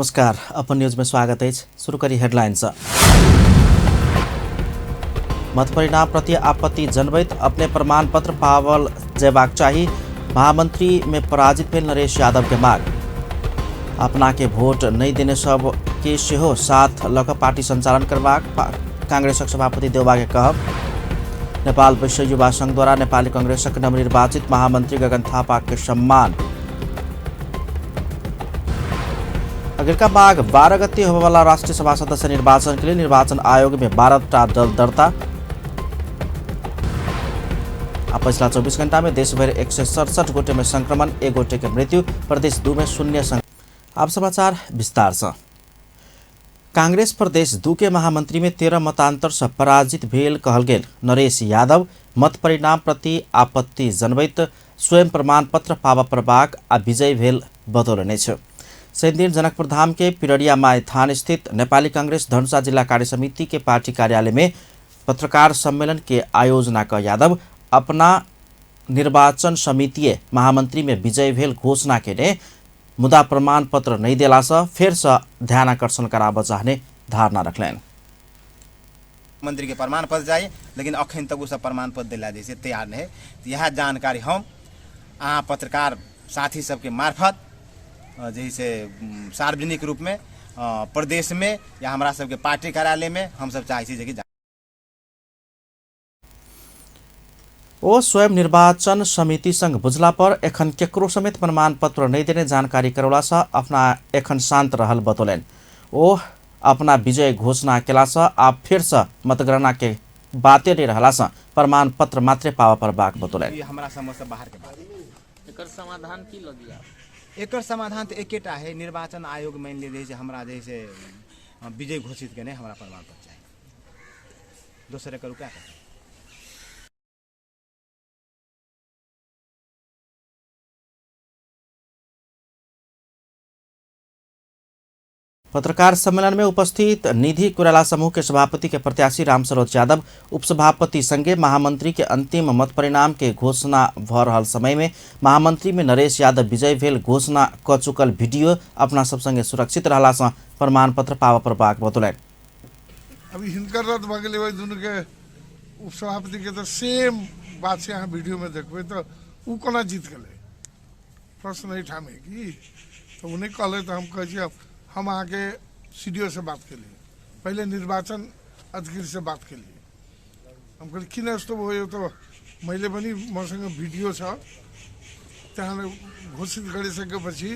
नमस्कार, अपन न्यूज में स्वागत अछि। शुरू करी हेडलाइन। मत परिणाम प्रति आपत्ति जनबैत अपने प्रमाण पत्र पावल जेबाक चाही, महामंत्री में पराजित भेल नरेश यादव के मांग। अपना के वोट नहीं देने सब के सेहो साथ लऽ कऽ पार्टी संचालन करबाक कांग्रेसक सभापति देउबा के कहब। नेपाल विश्व युवा संघ द्वारा नेपाली कांग्रेसक नवनिर्वाचित महामंत्री गगन थापा के सम्मान। अगिलका माघ 12 गते होबयवला राष्ट्रीय सभा सदस्य निर्वाचन के लिए निर्वाचन आयोग में 12 टा दल दर्ता। आ पछिला 24 घंटा में देशभरि 167 गोटे में संक्रमण, 1 गोटे के मृत्यु, प्रदेश 2 में 0 संक्रमण। अब समाचार विस्तार से। कांग्रेस प्रदेश 2 के महामंत्री में 13 मतांतर से पराजित भेल कहल गेल नरेश यादव मत परिणाम प्रति आपत्ति जनबैत स्वयं प्रमाण पत्र पाबऽ पड़बाक आ विजय भेल बतौलनि अछि। शनिदिन जनकपुर धाम के पिरड़िया माई थान स्थित नेपाली कांग्रेस धनुषा जिला कार्य समिति के पार्टी कार्यालय में पत्रकार सम्मेलन के आयोजना क यादव अपना निर्वाचन समितिय महामंत्री में विजय भेल घोषणा केने मुदा प्रमाण पत्र नहीं देला से फेर से ध्यानाकर्षण कराबऽ चाहने धारणा रखलनि। मंत्री के प्रमाण पत्र चाहिए, लेकिन अखन तक ओ सब प्रमाण पत्र देला जे से तैयार नहीं है। तो यह जानकारी हम अहाँ पत्रकार साथी सबके मार्फत जे से सार्वजनिक रूप में प्रदेश में या हमरा सबके पार्टी कार्यालय में हम सब चाहै छी जे कि ओ स्वयं निर्वाचन समिति संग बुझला पर एखन केकरो समेत प्रमाण पत्र नहीं देने जानकारी करौला से अपना एखन शांत रहल बतौलनि। ओ अपना विजय घोषणा केला से आब फेर से मतगणना के बाते नहीं रहला से प्रमाण पत्र मात्रे पाबऽ पड़बाक बतौलनि। ई हमरा समझ से बाहर के बात। एकर समाधान की लगिया? एकर समाधान तो एकेटा है, निर्वाचन आयोग मान लिय जे हमरा जे से विजय घोषित केने हमरा प्रमाण पत्र चाही, दोसर एकर उपाय कथी? पत्रकार सम्मेलन में उपस्थित निधि कोइराला समूह के सभापति के प्रत्याशी रामसरोज यादव उपसभापति संगे महामंत्री के अंतिम मत परिणाम के घोषणा भ रहल समय में महामंत्री में नरेश यादव विजय भेल घोषणा क चुकल वीडियो अपना सब संगे सुरक्षित रहला से प्रमाण पत्र पाबऽ पड़बाक बतौलनि। अभी हिनकर रद्द भऽ गेलै, ओहि दुनू के उपसभापति के तो सेम बात से अहाँ वीडियो में देखबै तो उ कोना जीत गेलै, प्रश्न एहिठाम है कि तो उ नहीं कहले। तो हम कहै छी हम अहाँके सी डी ओ से बात केलिए, पहले निर्वाचन अधिकारी से बात केलिए। हम कहलिए किन यस्तो भयो, त मैले पनि मसँग भिडियो छ, त्यहाँ घोषित गरिसकेपछि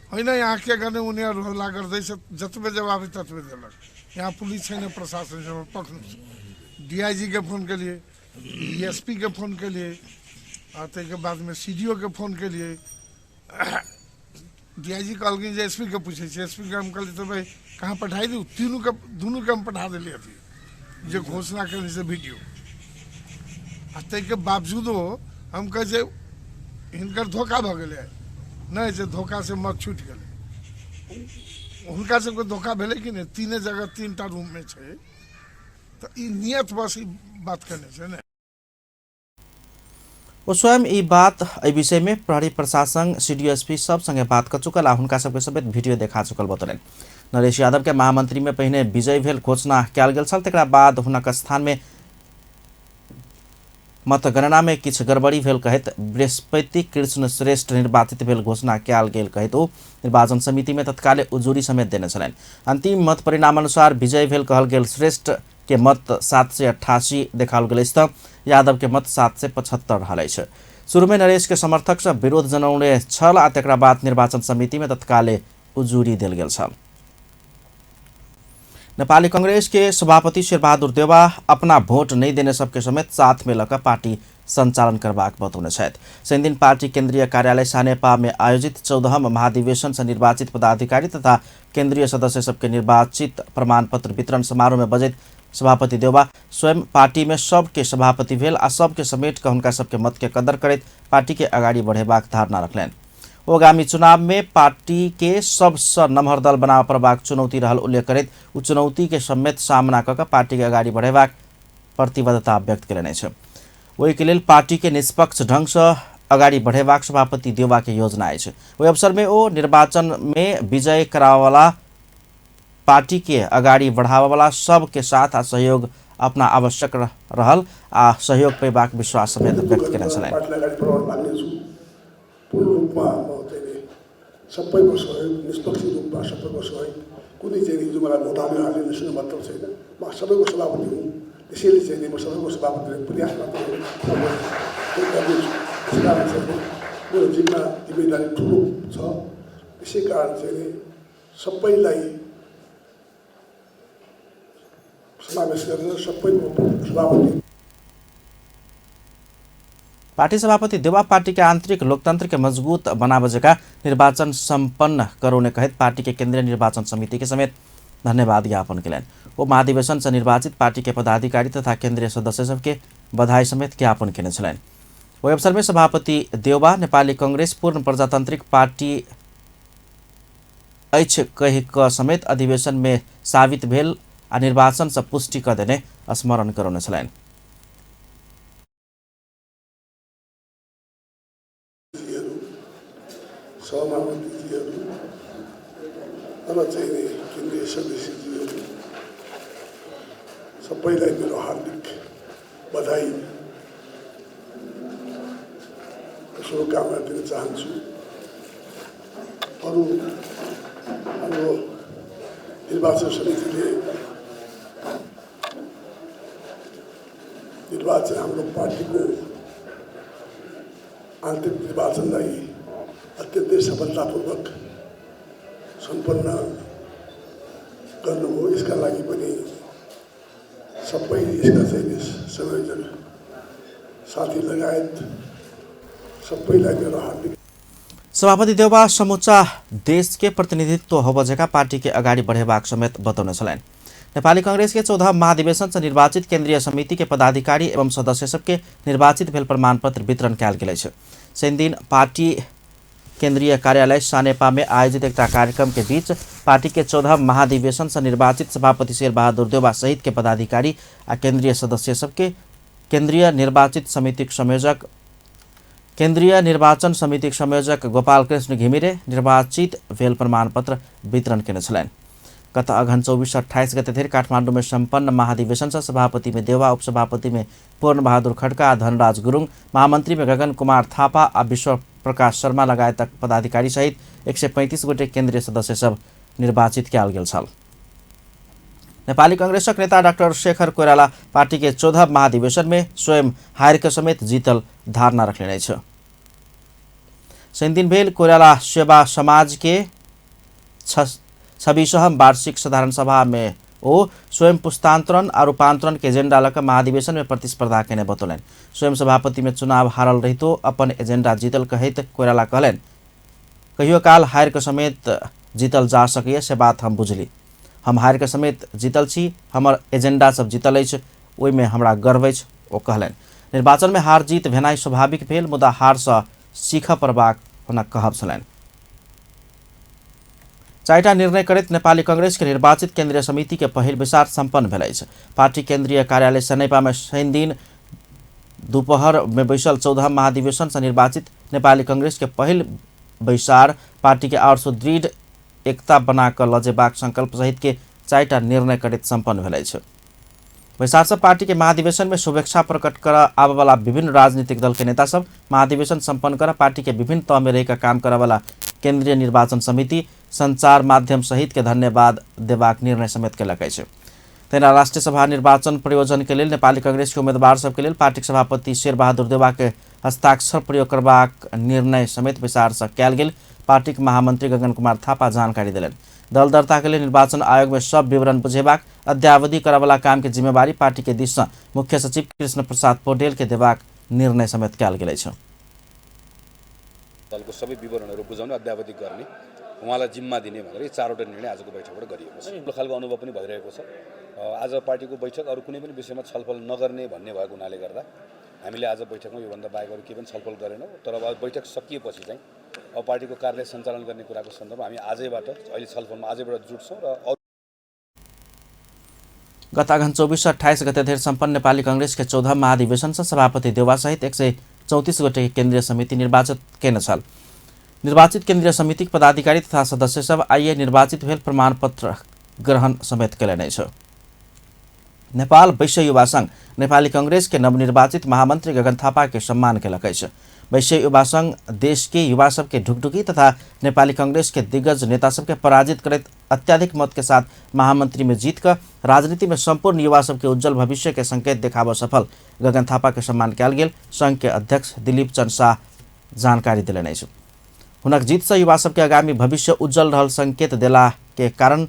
होइन यहाँ के गर्ने, उनीहरू हल्ला गर्दैछ, जतबे जवाब ततबे देलक। यहाँ पुलिस छैन, प्रशासन छैन, पक्नुहोस्। डीआईजी के फोन केलिए, डीएसपी के फोन केलिए, आ ताहिके बादमे सी डी ओ के फोन केलिए। डीआईजी कहलखिन जे एसपी के पूछै छी, एसपी के हम कहलिए तो भाई कहाँ पठाइ दू, तीनू के दुनू के हम पठा देलिए अथी जे घोषणा केने से वीडियो। आ ताहिके बावजूदो हम कहै जे हिनकर धोखा भऽ गेलै, नहि जे धोखा से मत छूटि गेलै, हुनका सबके धोखा भेलै कि नहि? तीने जगह 3टा रूममे छै, तऽ ई नियत बस ई बात केने छै ने। ओ स्वयं ई बात एहि विषय में प्रहरी प्रशासन सी डी एस पी सब संगे बात कर चुकल आ हुनका सबके समेत वीडियो देखा चुकल बतौलनि। नरेश यादव के महामंत्री में पहिने विजय भेल घोषणा कयल गेल छल, तकरा बाद हुनक स्थान में मतगणना में किछु गड़बड़ी भेल कहैत बृहस्पति कृष्ण श्रेष्ठ निर्वाचित भेल घोषणा कयल गेल कहैत ओ निर्वाचन समिति में तत्काले उजूरी समेत देने छलनि। अंतिम मत परिणाम अनुसार विजय भेल कहल गेल श्रेष्ठ के मत 788 देखाओल गेल अछि तऽ यादव के मत 775 रहल अछि। शुरू में नरेश के समर्थक सब विरोध जनौने छल आ तकरा बाद निर्वाचन समिति में तत्काले उजूरी देल गेल छल। नेपाली कांग्रेस के सभापति शेरबहादुर देउवा अपना वोट नहीं देने सबके समेत साथ में लऽ पार्टी संचालन करबाक बतौने छथि। शनिदिन पार्टी केंद्रीय कार्यालय सानेपा में आयोजित 14वां महाधिवेशन से निर्वाचित पदाधिकारी तथा केंद्रीय सदस्य सबके निर्वाचित प्रमाण पत्र वितरण समारोह में बजैत सभापति देउवा स्वयं पार्टी में सबके सभापति भेल आ सबके समेट कऽ हुनका सबके मत के कदर करैत पार्टी के अगाडि बढ़ेबाक धारणा रखलनि। ओ आगामी चुनाव में पार्टी के सबसँ नमहर दल बनाबऽ पड़बाक चुनौती रहल उल्लेख करैत ओ चुनौती के समेत सामना कऽ कऽ पार्टी के अगाडि बढ़ेबाक प्रतिबद्धता व्यक्त केलनि अछि। ओहिके लेल पार्टी के निष्पक्ष ढंग सँ अगाडि बढ़ेबाक सभापति देउवा के योजना अछि। ओहि अवसर में ओ निर्वाचन में विजय करावला पार्टी के अगाडि बढ़ावला सबके साथ आ सहयोग अपना आवश्यक रहल आ सहयोग पेबाक विश्वास समेत व्यक्त केने छलनि। पार्टीलाई अगाडि बढाउन लाग्नेछु। पूर्ण रूपमा म चाहिँ सबैको सहयोग, निष्पक्ष रूपमा सबैको सहयोग, कुनै चाहिँ हिजो मलाई भोट हाल्यो हाल्ने मतलब छैन। म सबैको सभापति हुँ, त्यसैले चाहिँ म सबैको सभापति प्रयास मात्र गर्नेछु। त्यस कारण चाहिँ मेरो जिम्मा जिम्मेदारी ठुलो छ। त्यसै कारण चाहिँ सबैलाई समावेश गरेर सबैको सभापति। पार्टी सभापति देउवा पार्टी के आंतरिक लोकतंत्र के मजबूत बनावे जका निर्वाचन संपन्न करौने कहैत पार्टी के केंद्रीय निर्वाचन समिति के समेत धन्यवाद ज्ञापन केलनि। ओ महाधिवेशन से निर्वाचित पार्टी के पदाधिकारी तथा केंद्रीय सदस्य सबके बधाई समेत ज्ञापन केने छलनि। ओहि अवसर में सभापति देउवा नेपाली कांग्रेस पूर्ण प्रजातांत्रिक पार्टी अछि कहि क समेत अधिवेशन में साबित भेल आ निर्वाचन से पुष्टि क देने स्मरण करौने छलनि। सभापतिजीहरू र चाहिँ केन्द्रीय सदस्यजीहरू सबैलाई मेरो हार्दिक बधाई र शुभकामना दिन चाहन्छु। अरू हाम्रो निर्वाचन समितिले निर्वाचन हाम्रो पार्टीको आन्तरिक निर्वाचनलाई अत्यन्तै सफलतापूर्वक सम्पन्न गर्नुभयो। यसका लागि पनि सबै यसका चाहिँ संयोजक साथी लगायत सबैलाई मेरो हार्दिक। सभापति देउवा समूचा देश के प्रतिनिधित्व होब जका पार्टी के अगाडि बढ़ेबाक समेत बतौने छलनि। नेपाली कांग्रेस के 14 महाधिवेशन से निर्वाचित केंद्रीय समिति के पदाधिकारी एवं सदस्य सबके निर्वाचित भेल प्रमाणपत्र वितरण कयल गेल अछि। शनिदिन पार्टी केंद्रीय कार्यालय सानेपा में आयोजित एक कार्यक्रम के बीच पार्टी के 14 महाधिवेशन से निर्वाचित सभापति शेरबहादुर देउवा सहित के पदाधिकारी आ केंद्रीय सदस्य सबके केंद्रीय निर्वाचित समितिक संयोजक केंद्रीय निर्वाचन समितिक संयोजक गोपाल कृष्ण घिमिरे निर्वाचित भेल प्रमाणपत्र वितरण केने छलनि। गत अघन 24-28 गते धरि काठमाडौँ में सम्पन्न महाधिवेशन से सभापति में देउवा, उपसभापति में पूर्ण बहादुर खड्का, धनराज गुरुङ, महामंत्री में गगन कुमार थापा आ विश्व प्रकाश शर्मा लगायतक पदाधिकारी सहित 135 गोटे केंद्रीय सदस्य सब निर्वाचित कयल गेल छल। नेपाली कांग्रेसक नेता डाक्टर शेखर कोइराला पार्टी के 14 महाधिवेशन में स्वयं हार के समेत जीतल धारणा रखने अछि। शनिदिन भेल कोइराला सेवा समाज के 26वां वार्षिक साधारण सभा में ओ स्वयं पुस्तांतरण आ रूपांतरण के एजेंडा लऽ कऽ महाधिवेशन में प्रतिस्पर्धा केने बतौलनि। स्वयं सभापति में चुनाव हारल रहितो अपन एजेंडा जीतल कहैत कोइराला कहलनि, कहियो काल हारि के समेत जीतल जा सकैए से बात हम बुझली। हम हारि के समेत जीतल छी, हमर एजेंडा सब जीतल अछि, ओहिमे हमरा गर्व अछि, ओ कहलनि। निर्वाचन में हार जीत भेनाइ स्वाभाविक भेल, मुदा हारसँ सीखऽ पड़बाक हुनक कहब छलनि। चारिटा निर्णय करैत नेपाली कांग्रेस के निर्वाचित केंद्रीय समिति के पहिल बैसार सम्पन्न भेल अछि। पार्टी केंद्रीय कार्यालय सनेपा में शनिदिन दोपहर में बैसल 14 महाधिवेशन से निर्वाचित नेपाली कांग्रेस के पहिल बैसार पार्टी के और सुदृढ़ एकता बनाकर लऽ जेबाक संकल्प सहित के चारिटा निर्णय करैत सम्पन्न भेल अछि। बैसार से पार्टी के महाधिवेशन में शुभेच्छा प्रकट कर आबयवला विभिन्न राजनीतिक दल के नेता सब महाधिवेशन सम्पन्न कर पार्टी के विभिन्न तह में रहिकऽ काम करयवला केंद्रीय निर्वाचन समिति संचार माध्यम सहित के धन्यवाद देबाक निर्णय समेत केलक अछि। तहिना राष्ट्रीय सभा निर्वाचन प्रयोजन के लेल नेपाली कांग्रेस के उम्मीदवार सबके लेल पार्टीक सभापति शेरबहादुर देउवा के हस्ताक्षर प्रयोग करबाक निर्णय समेत बैसार से कयल गेल पार्टीक महामंत्री गगन कुमार थापा जानकारी देलनि। दल दर्ता के लेल निर्वाचन आयोग में सब विवरण बुझेबाक अद्यावधि करयवला काम के जिम्मेवारी पार्टी के दिस से मुख्य सचिव कृष्ण प्रसाद पौडेल के देबाक निर्णय समेत कयल गेल अछि। दलको सबै विवरणहरू बुझाउने, अद्यावधिक गर्ने, उहाँलाई जिम्मा दिने भनेर यी चारवटा निर्णय आजको बैठकबाट गरिएको छ। ठुलो खालको अनुभव पनि भइरहेको छ। आज पार्टीको बैठक अरू कुनै पनि विषयमा छलफल नगर्ने भन्ने भएको हुनाले गर्दा हामीले आज बैठकमा योभन्दा बाहेक अरू केही पनि छलफल गरेनौँ। तर अब बैठक सकिएपछि चाहिँ अब पार्टीको कार्य सञ्चालन गर्ने कुराको सन्दर्भमा हामी आजैबाट अहिले छलफलमा आजैबाट जुट्छौँ र गत अघन 24-28 गते धरि सम्पन्न नेपाली कांग्रेस के 14 महाधिवेशन से सभापति देउवा सहित 34 गोटे के केन्द्रीय समिति निर्वाचित केने छल। निर्वाचित केन्द्रीय समितिक पदाधिकारी तथा सदस्य सब आइए निर्वाचित भेल प्रमाणपत्र ग्रहण समेत केलनि अछि। नेपाल वैश्य युवा संघ नेपाली कांग्रेस के नवनिर्वाचित महामंत्री गगन थापा के सम्मान केलक अछि। वैश्य युवा संघ देश के युवा सबके ढुकढुकी तथा नेपाली कांग्रेस के दिग्गज नेता सबके पराजित करैत अत्याधिक मत के साथ महामंत्री में जीत कर राजनीति में संपूर्ण युवा सबके उज्जवल भविष्य के संकेत देखाबऽ सफल गगन थापा के सम्मान कयल गेल संघ के अध्यक्ष दिलीप चंद शाह जानकारी देलनि अछि। हुनक जीत से युवा सबके आगामी भविष्य उज्जवल रहल संकेत देला के कारण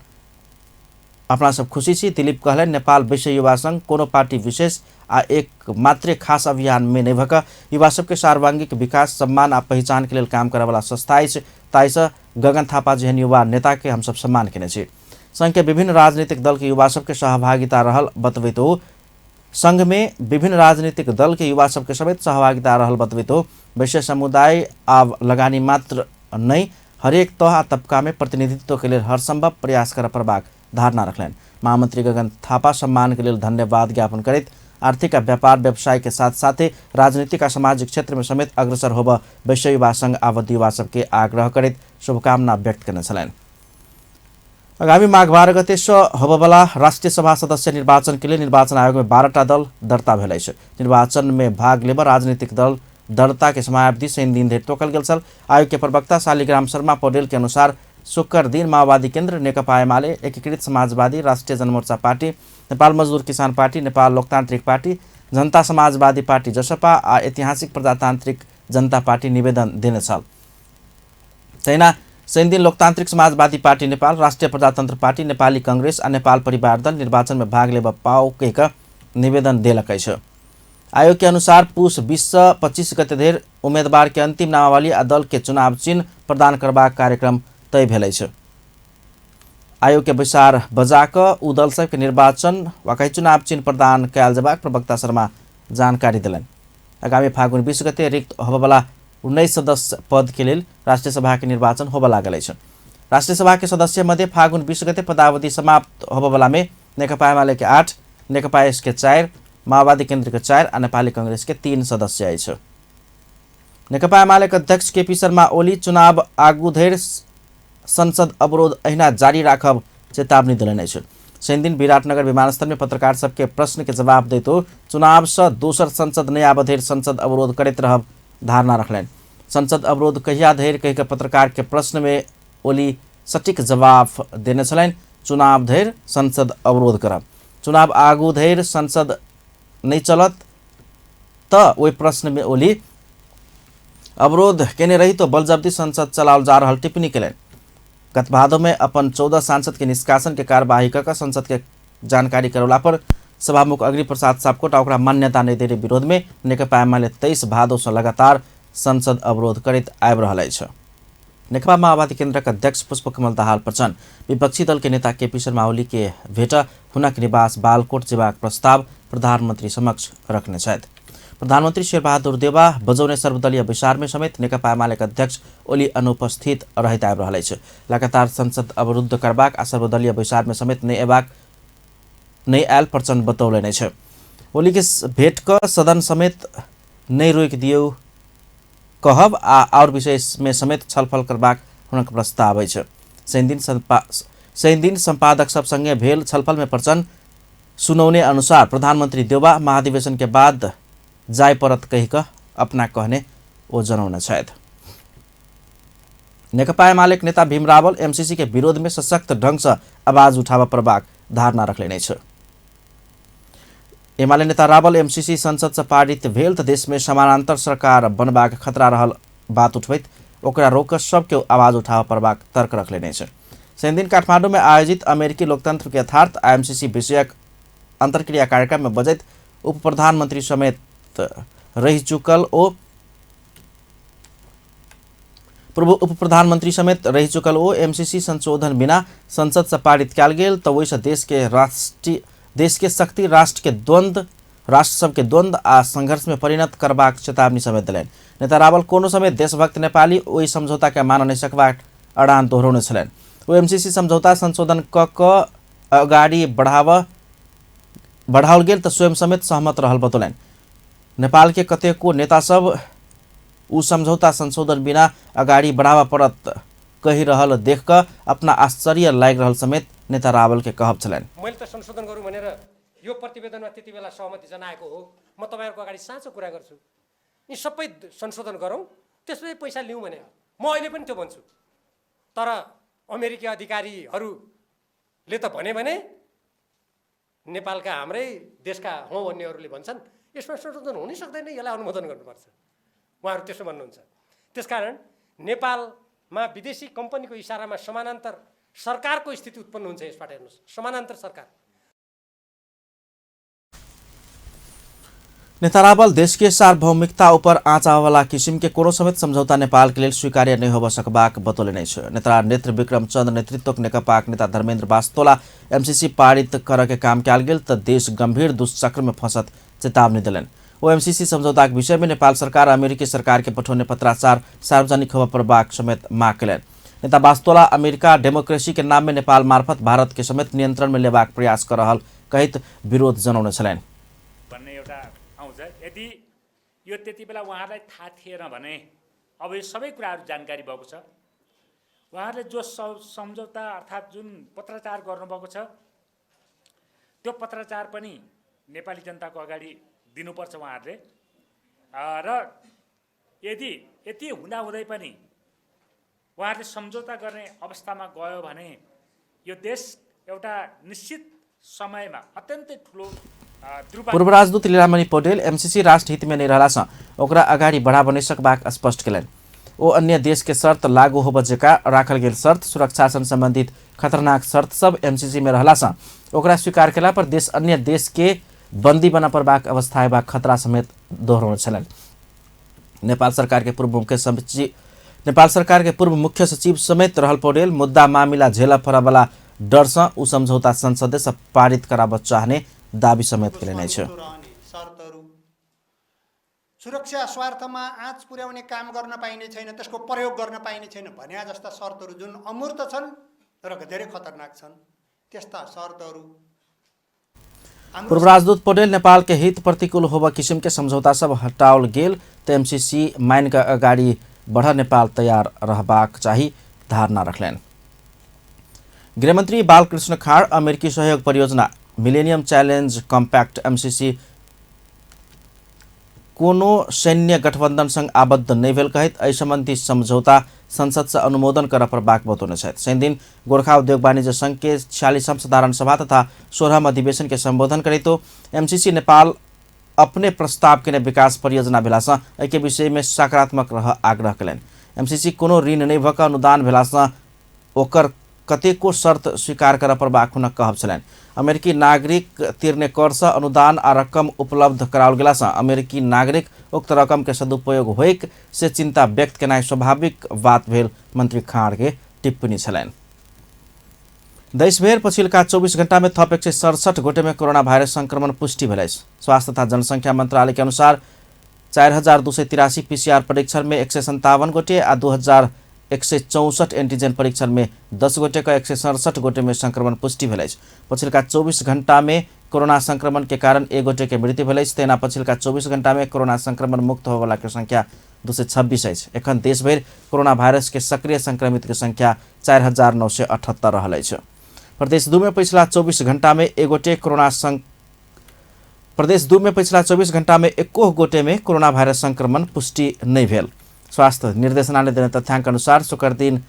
अपना सब खुशी छी। दिलीप कहलनि नेपाल वैश्य युवा संघ कोनो पार्टी विशेष आ एक मात्रे खास अभियान में नहि भऽ कऽ युवा सबके सर्वांगीक विकास, सम्मान आ पहिचान के लेल काम करऽवला संस्था अछि। ताहिसँ गगन थापा जेहन युवा नेता के हमसब सम्मान केने छी। संघ के विभिन्न राजनीतिक दल के युवा सबके सहभागिता रहल बतबैत ओ संघ में विभिन्न राजनीतिक दल के युवा सबके समेत सहभागिता रहल बतबैत ओ वैश्य समुदाय आब लगानी मात्र नहि हरेक तह आ तबका में प्रतिनिधित्व के लेल हरसंभव प्रयास करऽ पड़बाक धारणा रखलनि। महामंत्री गगन थापा सम्मान के लेल धन्यवाद ज्ञापन करैत आर्थिक आ व्यापार व्यवसाय के साथ साथे राजनीतिक आ सामाजिक क्षेत्र में समेत अग्रसर होबऽ वैश्य युवा संघ आबद्ध युवा सबके आग्रह करैत शुभकामना व्यक्त केने छलनि। आगामी माघ 12 गते सँ होबयवला राष्ट्रिय सभा सदस्य निर्वाचन के लेल निर्वाचन आयोग में 12टा दल दर्ता भेल अछि। निर्वाचन में भाग लेबऽ राजनीतिक दल दर्ता के समयावधि शनि दिन धरि तोकल गेल छल। आयोग के प्रवक्ता शालिग्राम शर्मा पौडेल के अनुसार शुक्र दिन माओवादी केन्द्र, नेकपा एमाले, एकीकृत समाजवादी, राष्ट्रिय जनमोर्चा पार्टी, नेपाल मजदूर किसान पार्टी, नेपाल लोकतान्त्रिक पार्टी, जनता समाजवादी पार्टी जसपा आ ऐतिहासिक प्रजातान्त्रिक जनता पार्टी निवेदन देने छल। तहिना शनिदिन लोकतान्त्रिक समाजवादी पार्टी नेपाल, राष्ट्रिय प्रजातन्त्र पार्टी, नेपाली कांग्रेस आ नेपाल परिवार दल निर्वाचन में भाग लेबऽ पाओ कहि कऽ निवेदन देलक अछि। आयोग के अनुसार पुस 20 से 25 गते धरि उम्मीदवार के अंतिम नामावली आ दल के चुनाव चिन्ह प्रदान करबाक कार्यक्रम तय भेल अछि। आयोग के बैसार बजा कऽ उ दल सबके निर्वाचन वा कही चुनाव चिन्ह प्रदान कयल जेबाक प्रवक्ता शर्मा जानकारी देलनि। आगामी फागुन 20 गते रिक्त होबयवला 19 सदस्य पद के लेल राष्ट्रिय सभा के निर्वाचन होबय लागल अछि। राष्ट्रिय सभा के सदस्य मध्ये फागुन 20 गते पदावधि समाप्त होबयवला में नेकपा एमाले के 8, नेकपा एस के 4, माओवादी केन्द्र के 4 आ नेपाली कांग्रेस के 3 सदस्य अछि। नेकपा एमाले के अध्यक्ष केपी शर्मा ओली चुनाव आगू धरि संसद अवरोध अहिना जारी राखब चेतावनी देलनि अछि। शनिदिन विराटनगर विमानस्थल में पत्रकार सबके प्रश्न के जवाब दैत ओ चुनाव से दोसर संसद नहि आबऽ धरि संसद अवरोध करैत रहब धारणा रखलनि। संसद अवरोध कहिया धरि कहि कऽ पत्रकार के प्रश्न में ओली सटीक जवाब देने छलनि। चुनाव धरि संसद अवरोध करब, चुनाव आगू धरि संसद नहि चलत तऽ ओहि प्रश्न में ओली अवरोध केने रही तो बलजबरी संसद चलाओल जा रहल टिप्पणी केलनि। गत भादो में अपन 14 सांसद के निष्कासन के कार्यवाही कऽ कऽ संसद के जानकारी करौला पर सभामुख अग्नि प्रसाद सापकोटा ओकरा मान्यता नहि देने विरोध में नेकपा एमाले 23 भादो से लगातार संसद अवरोध करैत आबि रहल अछि। नेकपा माओवादी केन्द्रक अध्यक्ष पुष्पकमल दाहाल प्रचण्ड विपक्षी दल के नेता केपी शर्मा ओली के भेट हुनक निवास बालकोट जेबाक प्रस्ताव प्रधानमंत्री समक्ष रखने छथि। प्रधानमंत्री शेरबहादुर देउवा बजौने सर्वदलीय बैसार में समेत नेकपा एमाले के अध्यक्ष ओली अनुपस्थित रहैत आबि रहल अछि। लगातार संसद अवरुद्ध करबाक आ सर्वदलीय बैसार में समेत नहि आयल प्रचण्ड बतौलनि अछि। ओली के भेट कऽ सदन समेत नहि रोकि दियौ कहब आ और विषय में समेत छलफल करबाक हुनक प्रस्ताव अछि। शनिदिन संपादक सब संगे भेल छलफल में प्रचण्ड सुनौने अनुसार प्रधानमंत्री देउवा महाधिवेशन के बाद जाय पड़त कहि कऽ अपना कहने ओ जनौने छथि। नेकपा एमाले के नेता भीम रावल एमसीसी के विरोध में सशक्त ढंग से आवाज उठाबऽ पड़बाक धारणा रखलनि अछि। एमाले नेता रावल एमसीसी संसद से पारित भेल तऽ देश में समानांतर सरकार बनबाक खतरा रहल बात उठबैत ओकरा रोक सबके आवाज उठाबऽ पड़बाक तर्क रखलनि अछि। शनिदिन काठमांडू में आयोजित अमेरिकी लोकतंत्र के यथार्थ एमसीसी विषयक अंतर्क्रिया कार्यक्रम में बजैत उप प्रधानमंत्री समेत रहि चुकल ओ पूर्व उप प्रधानमंत्री समेत रहि चुकल ओ एमसीसी संशोधन बिना संसद से पारित कयल गेल तऽ ओहिसँ देश के शक्ति राष्ट्र के द्वंद्व राष्ट्र सबके द्वंद्व आ संघर्ष में परिणत करबाक चेतावनी समेत देलनि। नेता रावल कोनो समय देशभक्त नेपाली ओहि समझौता के मान नहि सकबाक अड़ान दोहरौने छलनि। ओ एमसीसी समझौता संशोधन कऽ कऽ अगाडि बढ़ाओल गेल तऽ स्वयं समेत सहमत रहल बतौलनि। नेपाल के कतेको नेता सब उ सम्झौता संशोधन बिना अगाडि बढ़ावा पड़त कहि रहल देख कऽ अपना आश्चर्य लागि रहल समेत नेता रावल के कहब छलनि। मैले त संशोधन गरौँ भनेर यो प्रतिवेदनमा त्यति बेला सहमति जनाएको हो। म तपाईँहरूको अगाडि साँचो कुरा गर्छु, यी सबै संशोधन गरौँ त्यसपछि पैसा लिउँ भने म अहिले पनि त्यो भन्छु। तर अमेरिकी अधिकारीहरूले त भने भने नेपालका हाम्रै देशका हौँ भन्नेहरूले भन्छन् यसमा संशोधन हुनै सक्दैन, यसलाई अनुमोदन गर्नुपर्छ, उहाँहरू त्यसो भन्नुहुन्छ। त्यसकारण नेपालमा विदेशी कम्पनीको इसारामा समानान्तर सरकारको स्थिति उत्पन्न हुन्छ। यसबाट हेर्नुहोस्, समानान्तर सरकार। नेता रावल देश के सार्वभौमिकता ऊपर आँच आवेवाला किसिम के कोनो समेत सम्झौता नेपाल के लेल स्वीकार्य नहीं होब सकबाक बतौले नै छ। नेता नेत्र विक्रम चंद्र नेतृत्वक नेकपाक नेता धर्मेन्द्र बास्तोला एमसीसी पारित कर के काम कयल गेल त देश गंभीर दुष्चक्र में फंसत चेतावनी देलनि। ओ एमसीसी समझौताक विषय में नेपाल सरकार अमेरिकी सरकार के पठौने पत्राचार सार्वजनिक होबय पड़बाक समेत माग कयलनि। नेता बास्तोला अमेरिका डेमोक्रेसी के नाम में नेपाल मार्फत भारत के समेत नियंत्रण में लेबाक प्रयास कर रहल कहैत विरोध जनौने छलनि। भन्ने एउटा आउँछ। यदि यो त्यति बेला उहाँहरूलाई थाहा थिएन भने अब यो सबै कुराहरू जानकारी भएको छ। उहाँहरूले जो सम्झौता अर्थात् जुन पत्राचार गर्नुभएको छ त्यो पत्राचार पनि नेपाली जनताको अगाडि दिनुपर्छ उहाँहरूले। र यदि यति हुँदाहुँदै पनि उहाँहरूले सम्झौता गर्ने अवस्थामा गयो भने यो देश एउटा निश्चित समयमा अत्यन्तै ठुलो। पूर्व राजदूत लीलामणि पौडेल एमसीसी राष्ट्रहित में नहीं रहला सँ ओकरा अगाडि बढ़ाब नहि सकबाक स्पष्ट कयलनि। ओ अन्य देश के शर्त लागू होबय जकाँ राखल गेल शर्त, सुरक्षा सँ संबंधित खतरनाक शर्त सब एमसीसी में रहला सँ ओकरा स्वीकार कयला पर देश अन्य देश के बंदी बना पड़बाक अवस्था अयबाक खतरा समेत दोहरौने छलनि। नेपाल सरकार के पूर्व मुख्य सचिव समेत रहल पौडेल मुद्दा मामिला झेलऽ पड़यवला डर सँ उ समझौता संसदे सँ पारित कराबऽ चाहने दाबी समेत कयलनि अछि। सुरक्षा स्वार्थमा आँच पुर्याउने काम गर्न पाइने छैन, त्यसको प्रयोग गर्न पाइने छैन भन्या जस्ता शर्तहरू जुन अमूर्त छन् र धेरै खतरनाक छन्, त्यस्ता शर्तहरू। पूर्व राजदूत पौडेल नेपाल के हित प्रतिकूल होबय किसिम के समझौता सब हटाओल गेल त एमसीसी मान कऽ अगाडि बढ़ नेपाल तैयार रहबाक चाही धारणा रखलनि। गृहमंत्री बालकृष्ण खाड़ अमेरिकी सहयोग परियोजना मिलेनियम चैलेंज कॉम्पैक्ट एमसीसी कोनो सैन्य गठबंधन संग आबद्ध नहि भेल कहैत एहि संबंधी समझौता संसद से अनुमोदन करऽ पड़बाक बतौने छथि। शनिदिन गोरखा उद्योग वाणिज्य संघ के 46वां साधारण सभा तथा 16वां अधिवेशन के संबोधन करैतो एमसीसी नेपाल अपने प्रस्ताव के विकास परियोजना भेलासँ एहि के विषय में सकारात्मक रह आग्रह कयलनि। एमसीसी कोनो ऋण नहि भऽ कऽ अनुदान भेलासँ ओकर कतेको शर्त स्वीकार करऽ पड़बाक हुनक कहब छलनि। अमेरिकी नागरिक तिर्ने करसँ अनुदान आ रकम उपलब्ध कराओल गेलासँ अमेरिकी नागरिक उक्त रकम के सदुपयोग होइक से चिंता व्यक्त केनाइ स्वाभाविक बात भेल मंत्री खाँड के टिप्पणी छलनि। देशभरि पछिल्का 24 घण्टा में थप 167 गोटे में कोरोना वायरस संक्रमण पुष्टि भेल अछि। स्वास्थ्य तथा जनसंख्या मंत्रालय के अनुसार 4283 पीसीआर परीक्षण में 157 गोटे आ 2164 एंटीजन परीक्षण में 10 गोटे का 167 गोटे में संक्रमण पुष्टि भेल अछि। पछिल्का 24 घंटा में कोरोना संक्रमण के कारण 1 गोटे के मृत्यु भेल अछि। तेना पछिल्का 24 घंटा में कोरोना संक्रमण मुक्त होबयवला के संख्या 226 अछि। एखन देशभरि कोरोना वायरस के सक्रिय संक्रमित के संख्या 4978 रहल अछि। प्रदेश 2 में पछिला 24 घंटा में एक गोटे कोरोना प्रदेश 2 में पछिला 24 घंटा में एको गोटे में कोरोना वायरस संक्रमण पुष्टि नहीं भेल। स्वास्थ्य निर्देशनालय देने तथ्यांक अनुसार शुक्र दिन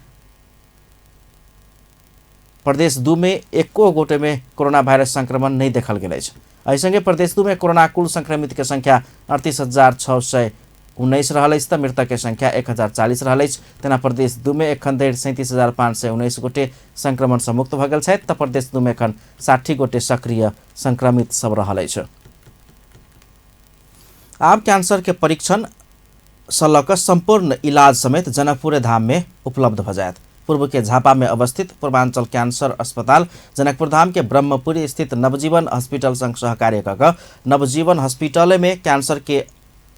प्रदेश 2 में एको गोटे में कोरोना वायरस संक्रमण नहीं देखल गेल अछि। एहि संगे प्रदेश 2 में कोरोना कुल संक्रमित के संख्या 38,619 रहल अछि त मृतक के संख्या 1040 रहल अछि। तेना प्रदेश 2 में एखन धरि 37,519 गोटे संक्रमण से मुक्त भऽ गेल छथि त प्रदेश 2 में एखन 60 गोटे सक्रिय संक्रमित सब रहल अछि। आब कैंसर के परीक्षण सँ लऽ कऽ सम्पूर्ण इलाज समेत जनकपुरे धाम में उपलब्ध भऽ जायत। पूर्व के झापा में अवस्थित पूर्वांचल कैंसर अस्पताल जनकपुर धाम के ब्रह्मपुरी स्थित नवजीवन हॉस्पिटल संग सहकार्य कऽ कऽ नवजीवन हॉस्पिटल में कैंसर के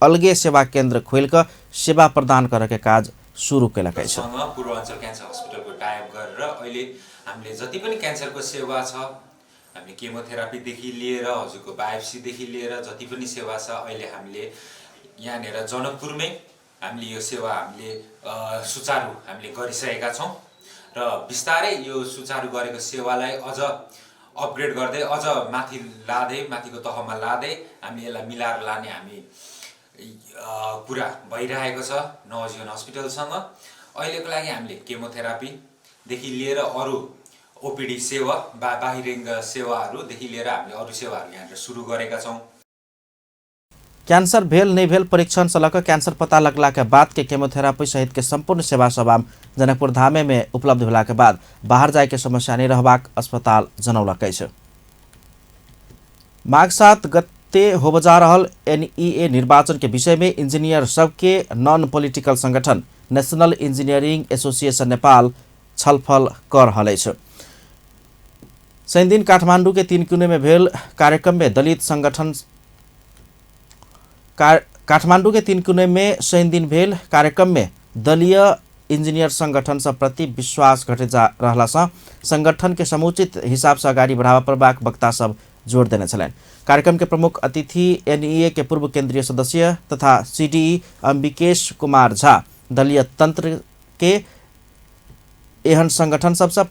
अलगे सेवा केंद्र खोलि कऽ सेवा प्रदान करऽ के काज शुरू केलक अछि। पूर्वाञ्चल क्यान्सर हस्पिटलको टाइअप गरेर अहिले हामीले जति पनि क्यान्सरको सेवा छ हामी केमोथेरापीदेखि लिएर हजुरको बायोप्सीदेखि लिएर जति पनि सेवा छ अहिले हामीले यहाँनिर जनकपुरमै हामीले यो सेवा हामीले सुचारू हामीले गरिसकेका छौँ र बिस्तारै यो सुचारू गरेको सेवालाई अझ अपग्रेड गर्दै अझ माथि लाँदै माथिको तहमा लाँदै हामीले यसलाई मिलाएर लाने हामी कुरा भइरहेको छ नवजीवन हस्पिटलसँग। अहिलेको लागि हामीले केमोथेरापीदेखि लिएर अरू ओपिडी सेवा बाहिरङ्ग सेवाहरूदेखि लिएर हामीले अरू सेवाहरू यहाँनिर सुरु गरेका छौँ। कैंसर भेल नहीं भेल परीक्षण से लकर कैंसर पता लगला के बाद के केमोथेरापी सहित के संपूर्ण सेवा सब जनकपुर धामे में उपलब्ध भेला के बाद बाहर जाय के समस्या नहीं रहबाक अस्पताल जनौलक अछि। माघ 7 गते होबय जा रहल एनईए निर्वाचन के विषय में इंजीनियर सबके नॉन पॉलिटिकल संगठन नेशनल इंजीनियरिंग एसोसिएशन नेपाल छलफल कर रहल अछि। शनिदिन काठमांडू के 3 कुने में भेल कार्यक्रम में दलित संगठन काठमांडू के 3 कुने में शनिदिन भेल कार्यक्रम में दलीय इंजीनियर संगठन सब प्रति विश्वास घटे जा रहला सँ संगठन के समुचित हिसाब से अगाडि बढ़ावा पड़बाक वक्ता सब जोड़ देने छलनि। कार्यक्रम के प्रमुख अतिथि एनईए के पूर्व केंद्रीय सदस्य तथा सीडीई अंबिकेश कुमार झा दलीय तंत्र के एहन संगठन सबसे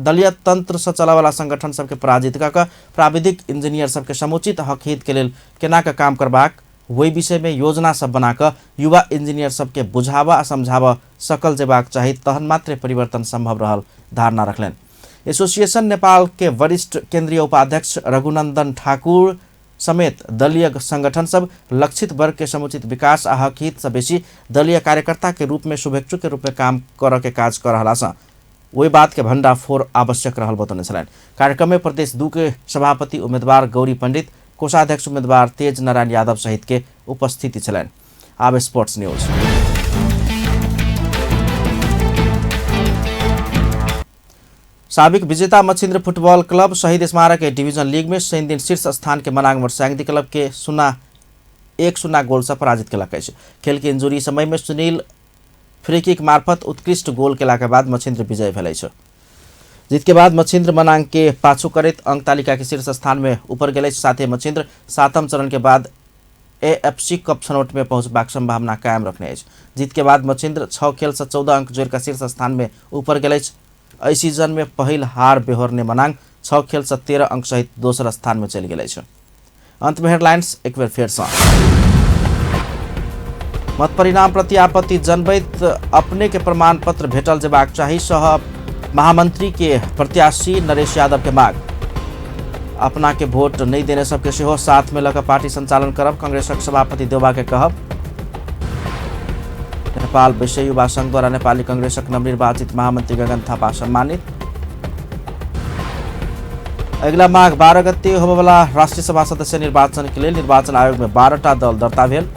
दलीय तंत्र से चलावाला संगठन सबके पराजित कऽ प्राविधिक इंजीनियर सबके समुचित हक हित के लेल केना के काम करबाक वही विषय में योजना सब बनाकर युवा इंजीनियर सबके बुझावा आ समझावा सकल जेबाक चाही तहन मात्र परिवर्तन संभव रहल धारणा रखलनि। एसोसिएशन नेपाल के वरिष्ठ केंद्रीय उपाध्यक्ष रघुनंदन ठाकुर समेत दलीय संगठन सब लक्षित वर्ग के समुचित विकास आ हक हित से बेसी दलीय कार्यकर्ता के रूप में शुभेच्छु के रूप में काम करऽ के काज कर रहला सँ वही बात के भंडाफोड़ आवश्यक रहल बतौने छलनि। कार्यक्रम में प्रदेश 2 के सभापति उम्मीदवार गौरी पंडित, कोषाध्यक्ष उम्मीदवार तेज नारायण यादव सहित के उपस्थिति छलनि। आब स्पोर्ट्स न्यूज। साबिक विजेता मच्छिन्द्र फुटबॉल क्लब शहीद स्मारक के डिवीजन लीग में शनिदिन शीर्ष स्थान के मनांग मोटरसाइकिल क्लब के 0-1 गोल से पराजित केलक अछि। खेल के इंजुरी समय में सुनील फ्रीकिक मार्फत उत्कृष्ट गोल केला के बाद मच्छिन्द्र विजय भेल अछि। जीत के बाद मच्छिन्द्र मनांग के पाछू करैत अंक तालिका के शीर्ष स्थान में ऊपर गेल अछि। साथ ही मच्छिन्द्र 7म चरण के बाद एएफसी कप छनौट में पहुंचबाक संभावना कायम रखने अछि। जीत के बाद मच्छिन्द्र 6 खेल से 14 अंक जोड़ि शीर्ष स्थान में ऊपर गेल अछि। एहि सीजन में पहिल हार बेहोरने मनांग 6 खेल से 13 अंक सहित दोसर स्थान में चलि गेल अछि। अंत में हेडलाइंस एक बेर फेर सँ। मत परिणाम प्रति आपत्ति जनबैत अपने के प्रमाण पत्र भेटल जेबाक चाही सह महामंत्री के प्रत्याशी नरेश यादव के मांग। अपना के वोट नहीं देने सबके सेहो साथ में लऽ पार्टी संचालन करब कांग्रेसक सभापति देउबा के कहब। नेपाल विषय युवा संघ द्वारा नेपाली कांग्रेसक नवनिर्वाचित महामंत्री गगन थापा सम्मानित। अगिला माघ 12 गते होबयवला राष्ट्रीय सभा सदस्य निर्वाचन के लेल निर्वाचन आयोग में 12टा दल दर्ता भेल।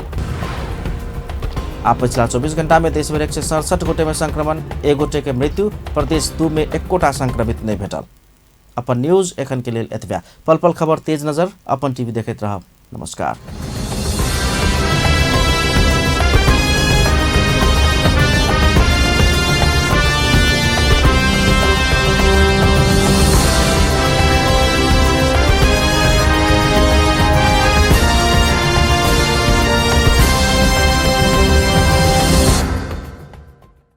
आ पछिला 24 घंटा में देशभरि 167 गोटे में संक्रमण, 1 गोटे के मृत्यु, प्रदेश 2 में एकोटा संक्रमित नहीं भेटल। अपन न्यूज एखन के लेल एतबे। पल पल खबर तेज नजर अपन टीवी देखैत रहब। नमस्कार।